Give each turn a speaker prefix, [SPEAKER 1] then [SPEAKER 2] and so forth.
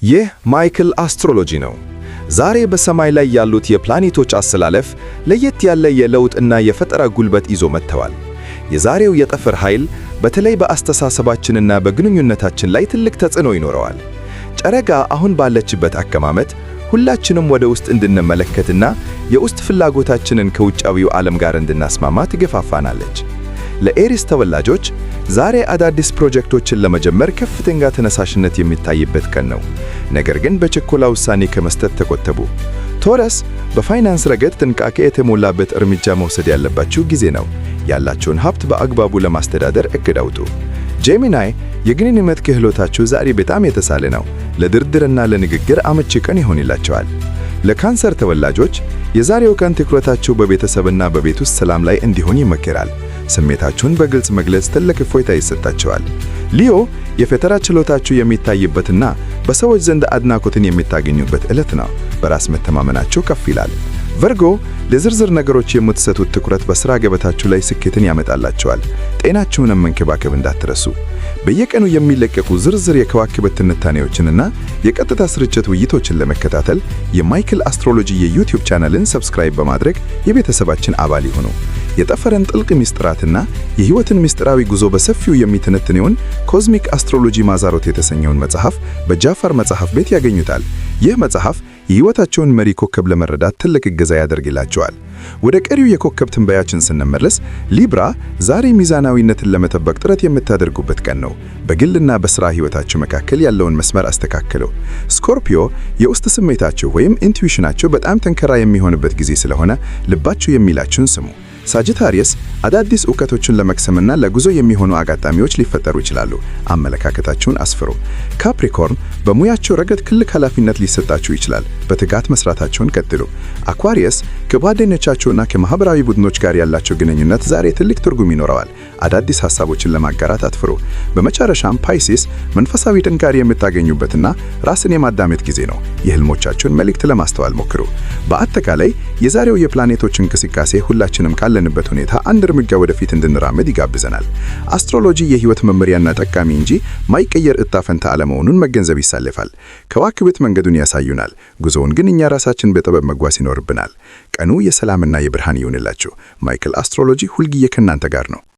[SPEAKER 1] ይህ ማይክል አስትሮሎጂ ነው። ዛሬ በሰማይ ላይ ያሉት የፕላኔቶች አሰላለፍ ለየት ያለ የለውጥ እና የፈጠራ ጉልበት ይዞ መጥተዋል። የዛሬው የጠፈር ኃይል በተለይ በአስተሳሰባችንና በግንኙነታችን ላይ ትልቅ ተጽዕኖ ይኖረዋል። ጨረቃ አሁን ባለችበት አቀማመጥ ሁላችንም ወደ ውስጥ እንድንመለከትና የውስጥ ፍላጎታችንን ከውጫዊው ዓለም ጋር እንድናስማማ ትገፋፋናለች። ለኤሪስ ተወላጆች ዛሬ አዳዲስ ፕሮጀክቶችን ለመጀመር ከፍተኛ ተነሳሽነት የሚታይበት ቀን ነው። ነገር ግን በችኮላ ውሳኔ ከመስጠት ተቆጠቡ። ቶረስ፣ በፋይናንስ ረገድ ጥንቃቄ የተሞላበት እርምጃ መውሰድ ያለባችሁ ጊዜ ነው። ያላችሁን ሀብት በአግባቡ ለማስተዳደር እቅድ አውጡ። ጄሚናይ፣ የግንኙነት ክህሎታችሁ ዛሬ በጣም የተሳለ ነው። ለድርድርና ለንግግር አመቺ ቀን ይሆንላችኋል። ለካንሰር ተወላጆች የዛሬው ቀን ትኩረታችሁ በቤተሰብና በቤት ውስጥ ሰላም ላይ እንዲሆን ይመከራል። ስሜታችሁን በግልጽ መግለጽ ትልቅ እፎይታ ይሰጣችኋል። ሊዮ፣ የፈጠራ ችሎታችሁ የሚታይበትና በሰዎች ዘንድ አድናቆትን የምታገኙበት ዕለት ነው። በራስ መተማመናችሁ ከፍ ይላል። ቨርጎ፣ ለዝርዝር ነገሮች የምትሰጡት ትኩረት በሥራ ገበታችሁ ላይ ስኬትን ያመጣላችኋል። ጤናችሁንም መንከባከብ እንዳትረሱ። በየቀኑ የሚለቀቁ ዝርዝር የከዋክብት ትንታኔዎችንና የቀጥታ ስርጭት ውይይቶችን ለመከታተል የማይክል አስትሮሎጂ የዩቲዩብ ቻናልን subscribe በማድረግ የቤተሰባችን አባል ይሁኑ። የጠፈርን ጥልቅ ምስጢራትና የሕይወትን ምስጢራዊ ጉዞ በሰፊው የሚተነትነውን Cosmic Astrology ማዛሮት የተሰኘውን መጽሐፍ በጃፋር መጽሐፍ ቤት ያገኙታል። ይህ መጽሐፍ የሕይወታቸውን መሪ ኮከብ ለመረዳት ትልቅ እገዛ ያደርግላቸዋል። ወደ ቀሪው የኮከብ ትንበያችን ስንመለስ፣ ሊብራ፣ ዛሬ ሚዛናዊነትን ለመጠበቅ ጥረት የምታደርጉበት ቀን ነው። በግልና በሥራ ሕይወታችሁ መካከል ያለውን መስመር አስተካክሉ። ስኮርፒዮ፣ የውስጥ ስሜታችሁ ወይም intuition ኣችሁ በጣም ጠንካራ የሚሆንበት ጊዜ ስለሆነ ልባችሁ የሚላችሁን ስሙ። ሳጅታሪየስ፣ አዳዲስ እውቀቶችን ለመቅሰምና ለጉዞ የሚሆኑ አጋጣሚዎች ሊፈጠሩ ይችላሉ። አመለካከታችሁን አስፍሩ። ካፕሪኮርን፣ በሙያችሁ ረገድ ትልቅ ኃላፊነት ሊሰጣችሁ ይችላል። በትጋት መስራታችሁን ቀጥሉ። አኳሪየስ፣ ከጓደኞቻችሁና ከማህበራዊ ቡድኖች ጋር ያላችሁ ግንኙነት ዛሬ ትልቅ ትርጉም ይኖረዋል። አዳዲስ ሐሳቦችን ለማጋራት አትፍሩ። በመጨረሻም ፓይሲስ፣ መንፈሳዊ ጥንካሬ የምታገኙበትና ራስን የማዳመጥ ጊዜ ነው። የህልሞቻችሁን መልእክት ለማስተዋል ሞክሩ። በአጠቃላይ የዛሬው የፕላኔቶች እንቅስቃሴ ሁላችንም ካለንበት ሁኔታ አንድ እርምጃ ወደፊት እንድንራመድ ይጋብዘናል። አስትሮሎጂ የህይወት መመሪያና ጠቋሚ እንጂ ማይቀየር እጣ ፈንታ አለመሆኑን መገንዘብ ይሳልፋል። ከዋክብት መንገዱን ያሳዩናል፣ ጉዞውን ግን እኛ ራሳችን በጥበብ መጓዝ ይኖርብናል። ቀኑ የሰላምና የብርሃን ይሁንላችሁ። ማይክል አስትሮሎጂ ሁልጊዜ ከእናንተ ጋር ነው።